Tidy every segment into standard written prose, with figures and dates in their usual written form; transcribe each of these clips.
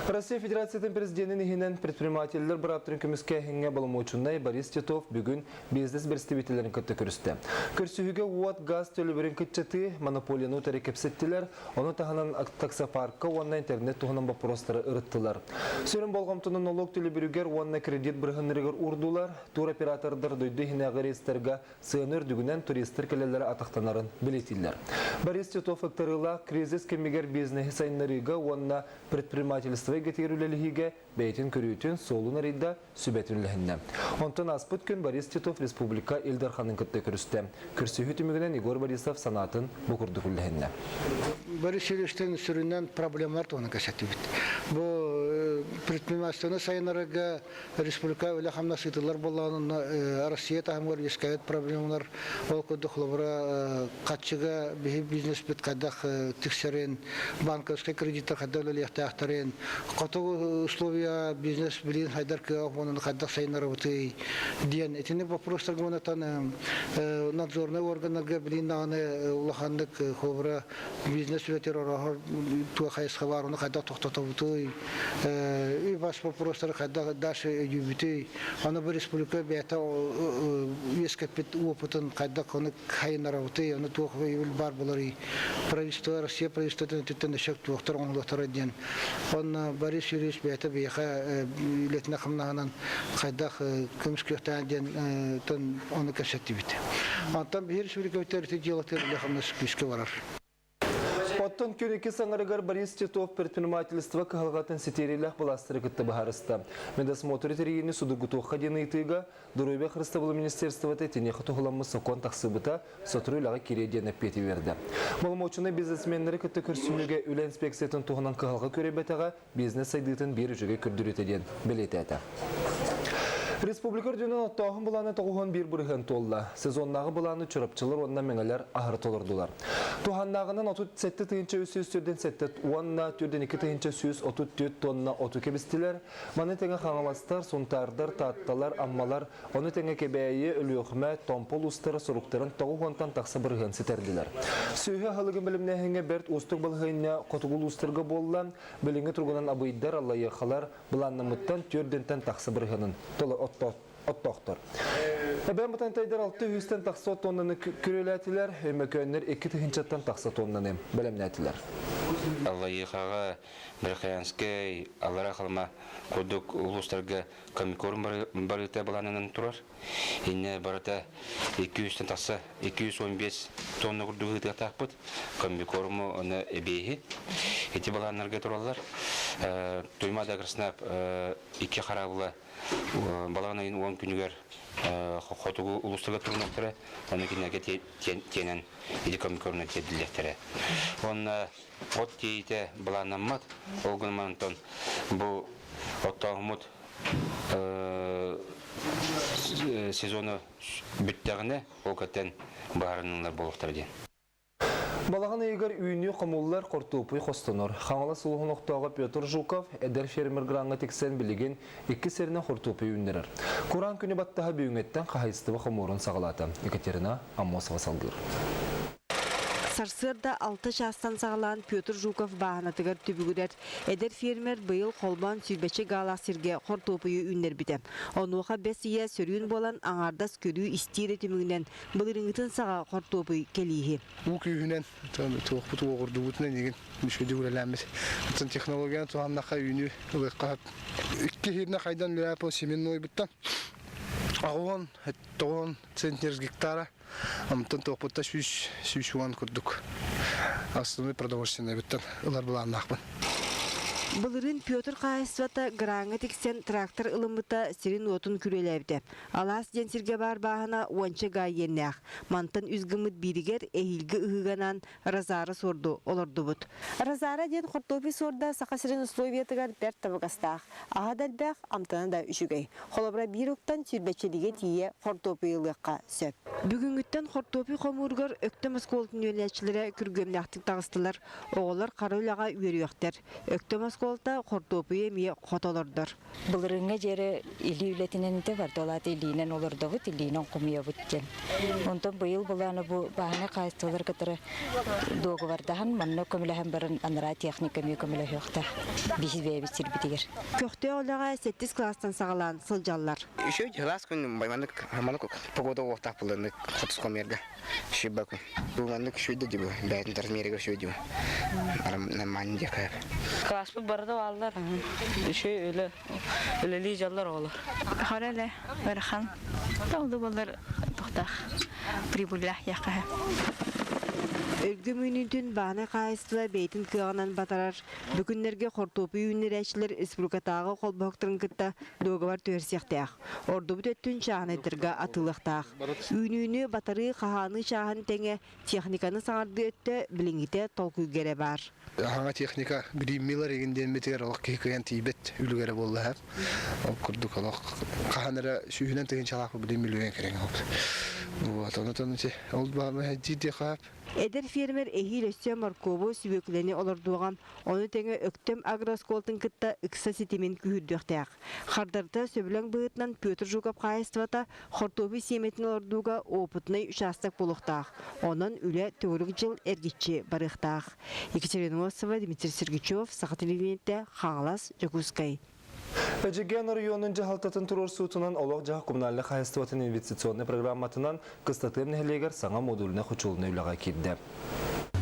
Россия Федерациятын президенин иһинэн предпринимателлэр бырааптарын көмүскээһиҥҥэ боломуочунай Борис Титов бүгүн бизнес представителлэрин кытта көрүстэ. Көрсүһүүгэ уот, газ төлөбүрүн кыччатыы, монополияны утары кэпсэттилэр, ону таһынан таксопарка уонна интернет туһунан боппуруостары ырыттылар. Сүрүн болҕомтону нолуок төлөбүрүгэр уонна кредит бырыһыннарыгар уурдулар, туроператордар дойду иһинээҕи рейстэргэ сыана үрдүгүнэн туристар кэлэллэрэ атахтанарын бэлиэтииллэр. Борис Титов ыктарыылаах кризис кэмигэр бизнеһи сайыннарыыга уонна предпринимательство эйгэтигэр үлэлэһиигэ бэйэтин көрүүтүн, суолун арыйда, сүбэтин үллэһиннэ. Онтон ааспыт күн Борис Титов республика Ил Дарханын кытта көрүстэ. Көрсүһүү түмүгүнэн Егор Борисов санаатын бу курдук үллэһиннэ. Борис Юрьевичтэн сүрүннэн проблемалар туһунан кэпсэттибит. Бу предпринимательствоны сайыннарарга республика үлэ-хамнас ыытыллар буоллаҕына, Россия таһымыгар үөскээбит проблемалар, ол курдук холобура хаччыга биһи бизнеспит хайдах тиксэрин, банковскай кредиттэр хайдах үлэлиэхтээхтэрин, хотугу условия бизнес билигин хайдар кыаҕа уонна хайдах сайыннарабытый диэн итини вопростарга уонатан надзорнай органнарга билигин даҕаны улаханнык холобура бизнес үлэтигэр ороһор туох хайысха баар ону хайдах тохтотобутуй үп-ас вопростары хайдах дальше өйүүбүтүй аны бу республика бэйэтэ үөскэппит опытын хайдах ону хайынарабытый ону туох өйөбүл баар буоларый правительство Россия правительствотын өттүттэн өссө туохтар оҥоһулуохтара диэн онно Борис Юрьевич бэйэтэ биһиэхэ үлэтинэ хамнаһынан хайдах көмүскүөхтээх диэн ону кэпсэттибит. Онтон биһи республикабыт ити дьыалатыгар үлэ-хамнас күүскэ барар. Оттон күн икки саҥарыгар Борис Титов предпринимательство кыһалҕатын ситиэриилээх былаастары кытта быһаарыста. Медосмотры тэрийиини судургутуохха диэн ыйытыыга Доруобуйа харыстабыла министерствота итиниэхэ туһуламмыт сокуон тахсыбыта сотору үлэҕэ киириэ диэн эппиэти биэрдэ. Боломуочунай бизнесменнэри кытта көрсүһүүгэ үлэ инспекциятын туһунан кыһалҕа көрүбэтэҕэ бизнес сайдыытын биир үчүгэй көрдөрүүтэ диэн бэлиэтээтэ. Республика үрдүнэн оттооһун былаана 91% туолла. Сезоннааҕы былааны чурапчылар уонна мэҥэлэр аһары толордулар. Туһааннааҕынан 37 тыһыынча 347 уонна 42 тыһыынча 134 тонна оту кэбистилэр. Маны тэҥэ хаҥаластар, сунтаардар, таатталар, аммалар, ону тэҥэ Кэбээйи, Өлүөхүмэ, Томпо улуустара суруктарын 90-тан тахса бырыһыан ситэрдилэр. Сүөһү аһылыгын бэлэмнээһиҥҥэ бэрт уустук балаһыанньа хотугу улуустарга буолла. Билиҥҥи туругунан абыйдар, аллайыахалар былааннаммыттан түөрдэнтэн тахса бырыһыанын оттоохтор. Эбээн Бытантайдар алта үстэн тахса тоннаны күрүөлээтилэр, Өймөкөөннөр икки тыһыынчаттан тахса тоннаны бэлэмнээтилэр. Аллайыахаҕа Верхоянскай, Аллараа Халыма курдук улуустарга комикорм барыыта былаанынан турар. Иннэ барыта 200-тэн тахса 215 тонна курдук ыытыахтаахпыт. Комбикорму оны эбиэһи. Ити былааннарга тураллар. Туймаада Краснап икки хараабыла балаҕан ыйын 10 күнүгэр хотугу улуустарга турунаптара, оны кинилэргэ тиэнэн ити комбикормна тиэрдиллиэхтэрэ. Онно от тиэйиитэ былааннаммат. Ол гынан онтон бу оттооһуммут сезону бүттэҕинэ ол кэтэн быһаарыныллар буолуохтара диэн. Балаҕан ыйыгар үүнүү хомуллар, хортуоппуй хостонор. Хаҥалас улууһун олохтооҕо Петр Жуков эдэр фермер граҥҥа тиксэн билигин икки сиринэн хортуоппуй үүннэрэр. Кураан күнү баттаһа бүгүҥҥэттэн хаһаайыстыба хомуурун саҕалаата. Екатерина Аммосова салгыыр. Сарсыарда алта чаастан саҕалаан Петр Жуков бааһынатыгар түбүгүрэр. Эдэр фермер быйыл холбоон сүүрбэччэ гаалаах сиргэ хортуопуйу үүннэрбитэ. Онуоха бэс ыйа сөрүүн буолан аҥаардас көрүү-истии эрэ түмүгүнэн былырыыҥҥытын саҕа хортуопуй кэлииһи. Уу күүһүнэн туохпут уоҕурдубутунан игин үчүгэйдик үлэлээммит. Оттон технологияны туһаннахха үүнүү ылыахха сөп. Икки хирнэ хайдан үлэлээппит семеннойбуттан аҕуон тоҕуон центнер гектара Онтон туохпутта 100 курдук основной продовольственныйбыттан ылар былааннаахпын. Былырыын Петр хаһаайыстыбата граҥҥа тиксэн трактор ылыммыта сирин-уотун күрүөлээбитэ. Алаас диэн сиргэ баар бааһына уонча гаа иэннээх. Мантан үс гыммыт бииригэр эһиилги ыһыыга анаан Розара суорду олордубут. Розара диэн хортуоппуй суорда Саха сирин условиятыгар бэрт табыгастаах. Аһа да элбэх, амтана да үчүгэй. Холобура, биир уктан сүүрбэччэлигэ тиийэ хортуоппуй ылыахха сөп. Бүгүҥҥүттэн хортуоппуй хомууругар Өктөм оскуолатын үөрэнээччилэрэ күргүөмнээхтик таҕыстылар. Оҕолор хара үлэҕэ үөрүйэхтэр. Өктөм оскуолата хортуоппуйу эмиэ хото олордор. Былырыыҥҥа диэри илии үлэтинэн этэ барда, илиинэн олордобут, илиинэн хомуйабыт диэн. Онтон быйыл былааны бу бааһынай хаһаайыстыбалар кытары дуогабардаһан, манна көмөлөһөн баран анараа техника эмиэ көмөлөһүөхтээх биһи бэйэбит сирбитигэр. Көхтөөх үлэҕэ сэттис кылаастан саҕалаан сылдьаллар. Еще кылаас күн маннык маннык погода уохтаах булларнык хотус хомуйарга шиба күн. Бу маннык шүйдэ дибу бэйэтин тармиэригэр шүйдэ дибу. Нормально диэхэ. Класспыт барыта бааллар. Үчүгэй үлэ үлэлии дьаллар оҕолор. Хара эле ыарахан. Толду болар тохтах прибылях яхаһа. Өлгөм үүнүүтүн бааһынай хаһаайыстыба бэйэтин кыаҕынан батарар. Бу күннэргэ хортуопуй үүннэрээччилэр республикатааҕы холбоһуктарын кытта дуогабар түһэрсиэхтээх. Ордубут өттүн чааһынайдарга атыылыахтаах. Үүнүүнү батарыы хаһааныы чааһын тэҥэ техниканы саҥардыы өттө билиҥҥитэ толкуйга эрэ баар. Хаҥа техника билиммилэр игин диэммитигэр олох киһи кыайан тиийбэт үлүгэрэ буолла Ол курдук олох хаһан эрэ сүүһүнэн тыһыынчалаах билим үлүгэн кэриҥ Вот, онон ол баамы дии хаап. Эдэр фермер эһиил өссө моркуобу, сүбүөкүлэни олордуоҕа, ону тэҥэ Өктөм агрооскуолатын кытта ыкса ситимин күүһүрдүөхтээх. Хардарыта сөбүлэҥ быһыытынан Петр Жуков хаһаайыстыбата хортуопуй сиэмэтин олордууга опытнай учаастак буолуохтаах. Онон үлэ төгүрүк дьыл эргиччи барыахтаах. Екатерина Осова, Дмитрий Сергучев, Саха телевидениетэ, Хаҥалас, Дьокуускай. Эдьигээн оройуонун дьаһалтатын туруорсуутунан олох-дьаһах коммунальнай хаһаайыстыбатын инвестиционнай программатынан Кыстатыам нэһилиэгэр саҥа модульнай хочуолунай үлэҕэ киирдэ.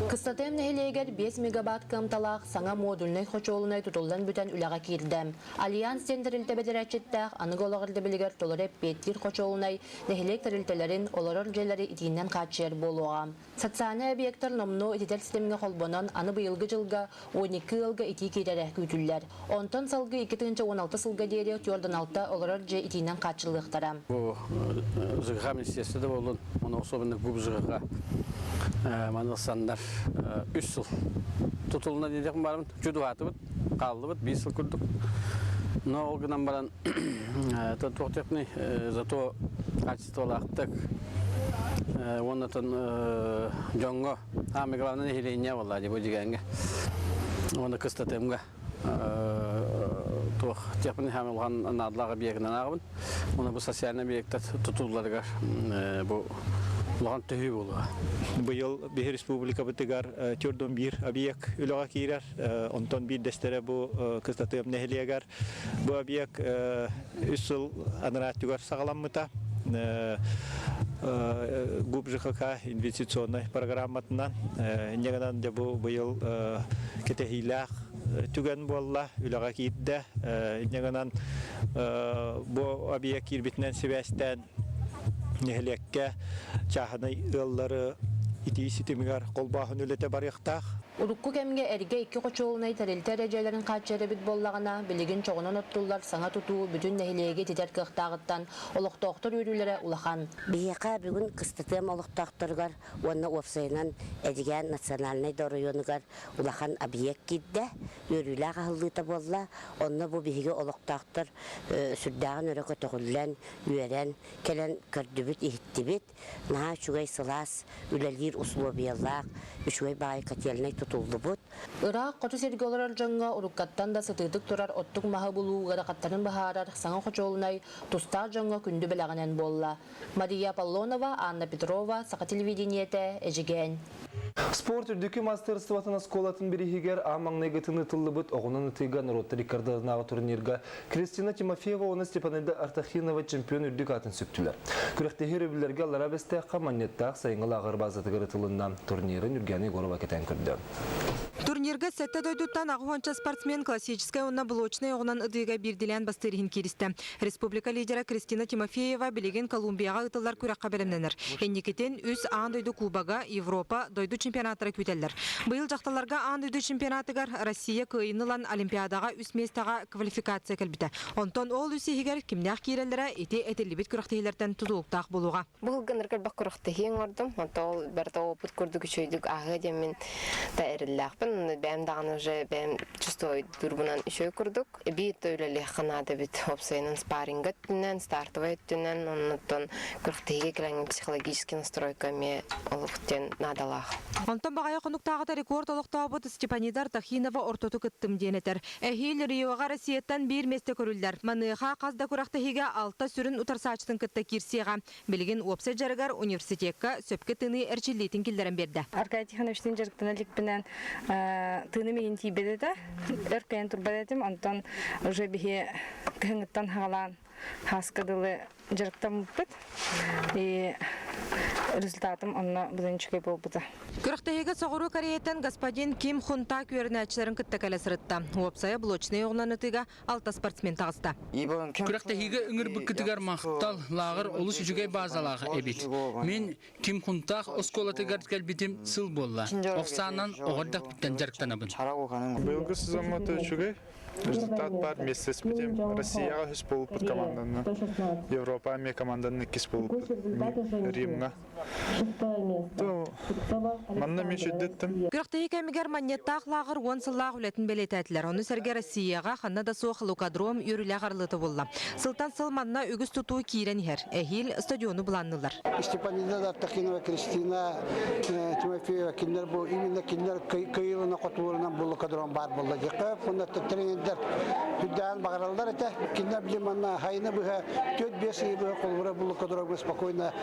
Кыстатыам нэһилиэгэр 5 мегабайт кыамталаах саҥа модульнай хочуолунай тутуллан бүтэн үлэҕэ киирдэ. Альянс диэн тэрилтэ бэдэрээтчиттээх аныгы олох ирдэбилигэр толору эппиэттиир хочуолунай нэһилиэк тэрилтэлэрин, олорор дьиэлэри итиинэн хааччыйар буолуоҕа. Социальнай объектар номнуо ититэр ситимҥэ холбонон, аны быйылгы дьылга 12 ыалга итии киирэрэ күүтүллэр. Онтон салгыы 2016 сылга диэри 46 олорор дьиэ итиинэн хааччыллыахтара. Бу ЖКХ министерство да буоллун, оны особенно ГУП ЖКХ маны ылсаннар үс сыл тутулуна диэтэхпин барабын чудуһаатыбыт, хааллыбыт биир сыл курдук. Но ол гынан баран туох диэхпиний, зато качестволаахтык уонна дьоҥҥо самое главное нэһилиэнньэ буолла дии бу дьигээҥҥэ уонна кыстатыамга туох техническай хаамы улахан наадалаах объектынан ааҕабын уонна бу социальный объектар тутууларыгар бу улахан төһүү буолуо. Быйыл биһи республикабытыгар төрдөн биир объект үлэҕэ киирэр. Онтон биирдэстэрэ бу Кыстатыам нэһилиэгэр. Бу объект үс сыл анараа саҕаламмыта. ГУП ЖХК инвестиционнай программатынан инньэ гынан дьэ бу быйыл кэтэһиилээх түгэн буолла, үлэҕэ киирдэ. Инньэ гынан бу объект киирбитинэн сибээстээн нэһилиэккэ чааһынай ыаллары итии ситимигэр холбооһун үлэтэ барыахтаах. Урукку кэмҥэ эргэ икки хочуолунай тэрилтэ эрэ дьиэлэрин хааччыйар эбит буоллаҕына, билигин чоҕунан оттуллар саҥа тутуу бүтүн нэһилиэги ититэр кыахтааҕыттан олохтоохтор үөрүүлэрэ улахан. Биһиэхэ бүгүн Кыстатыам олохтоохторугар уонна уопсайынан Эдьигээн национальнай да оройуонугар улахан объект киирдэ, үөрүүлээх аһыллыыта буолла. Онно бу биһиги олохтоохтор сүрдээҕин өрө көтөҕүллэн, үөрэн кэлэн көрдүбүт-иһиттибит. Наһаа үчүгэй сылаас үлэлиир условиялаах, үчүгэй баҕайы котельнай тутуллубут. Ыраах хоту сиргэ олорор дьоҥҥо уруккаттан да сытыытык турар оттук маһы булуу ыарахаттарын быһаарар саҥа хочуолунай тустаах дьоҥҥо күндү бэлэҕинэн буолла. Мария Аполлонова, Анна Петрова, Саха телевидениетэ, Эдьигээн. Спорт үрдүкү мастарыстыбатын оскуолатын бирииһигэр аан маҥнайгытын ытыллыбыт оҕунан ытыыга норуоттар иккардыларынааҕы турнирга Кристина Тимофеева уонна Степанида Артахинова чемпион үрдүк аатын сүктүлэр. Күрэхтэһии өрөбүллэргэ Аллараа Бэстээххэ Манньыттаах сайыҥҥы лааҕыр базатыгар ытылынна. Турниры Ньургиана Егорова кэтээн көрдө. Турнирга сэттэ дойдуттан аҕыс спортсмен классическай уонна блочнай оҕунан ытыыга биирдилээн бастыыр иһин кииристэ. Республика лидера Кристина Тимофеева билигин Колумбияҕа ыытыллар күрэххэ бэлэмнэнэр. Инникитин үс аан дойду кубога, Европа, дойду чемпионаттара күүтэллэр. Быйыл дьахталларга аан дойду чемпионатыгар Россия кыайыыны ылан Олимпиадаҕа үс миэстэҕэ квалификация кэлбитэ. Онтон ол үс иһигэр кимнээх киирэллэрэ ити этиллибит күрэхтэһиилэртэн тутулуктаах буолуоҕа. Бу гынырга элбэх күрэхтэһии оҥордум. Онто ол барыта опыт курдук үчүгэйдик ааһыа диэммин да эрэллээхпин. онно бэйэм даҕаны уже бэйэм чувствуйдуурбунан үчүгэй курдук. Эбии то үлэлиэххэ наада эбит. Уопсайынан спарринга өттүнэн, стартовай өттүнэн, оннуттан күрэхтэһиигэ кэлэҥҥин психологический настройка эмиэ олох диэн наадалаах. Онтон баҕайы хонуктааҕыта рекорд олохтообут Степанида Артахинова ортоту кыттым диэн этэр. Эһиил Риоҕа Россияттан биир миэстэ көрүллэр. Маныаха хас да күрэхтэһиигэ алта сүрүн утарсааччытын кытта киирсиэҕэ. Билигин уопсай дьарыгар университекка сөпкө тыыныы эрчиллиитин киллэрэн биэрдэ. Аркадий Тихоновичтыын дьарыктана иликпинэн тыыным игин тиийбэт этэ. Өр кыайан турбат этим. Онтон уже биһи кыһыҥҥыттан хаалаан хааска дылы дьарыктаммыппыт. И результатым онно быдан үчүгэй буолбута. Күрэхтэһиигэ Соҕуруу Кореяттан господин Ким Хунтак үөрэнээччилэрин кытта кэлэ сырытта. Уопсайа блочнай оҕунан ытыыга алта спортсмен таҕыста. Күрэхтэһиигэ ыҥырбыккытыгар махтал, лааҕыр олус үчүгэй баазалаах эбит. Мин Ким Хунтаах оскуолатыгар кэлбитим сыл буолла. Ох саанан оҕо эрдэхпиттэн дьарыктанабын. Быйылгы сезоҥҥа үчүгэй. Результат бар вместе Россияҕа үс буолбут команданы, Европа эмиэ команданы иккис буолбут Римҥа. Манна эмиэ сүрдэттим. Күрэхтэһии кэмигэр Манньыаттаах лааҕыр уон сыллаах үлэтин бэлиэтээтилэр. Ону сэргэ Россияҕа ханна да суох лукадром үөрүүлээх арыллыыта буолла. Сылтан сыл манна үгүс тутуу киирэн иһэр. Эһиил стадиону былаанныыллар. Степанида Дартахинова, Кристина Тимофеева кинилэр бу именно кинилэр кыайыылана хотуларынан бу лукадром баар буолла диэххэ. Онно тренердэр үрдээн баҕараллар этэ. Кинилэр билим манна хайыны быһа 4-5 ыйы быһа холобура бу лукадромга спокойно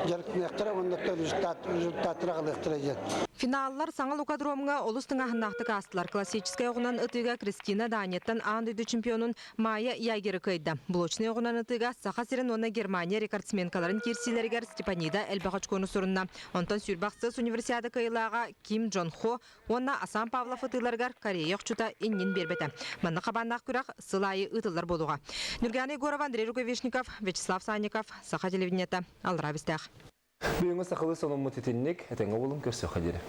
дьарыктаныахтара уонна результат результаттары аҕалыахтара диэн. Финаллар саҥа лукадромҥа олус тыҥааһыннаахтык аастылар. Классическай оҕунан ытыыга Кристина Данияттан аан дойду чемпионун Майя Ягеры кыайда. Блочнай оҕунан ытыыга Саха сирин уонна Германия рекордсменкаларын киирсиилэригэр Степанида элбэх очкону сурунна. Онтон сүүрбэх универсиада кыайыылааҕа Ким Джон Хо уонна Асан Павлов ытыыларыгар Корея охчута иннин биэрбэтэ. Манна хабааннаах күрэх сыл аайы ыытыллар буолуоҕа. Нюргана Егорова, Андрей Рукавишников, Вячеслав Санников, Саха телевидениета, Аллараа Бэстээх. Бүгүҥҥү сахалыы сонуммут итинник, этэҥҥэ буолун көрсүөххэ диэри.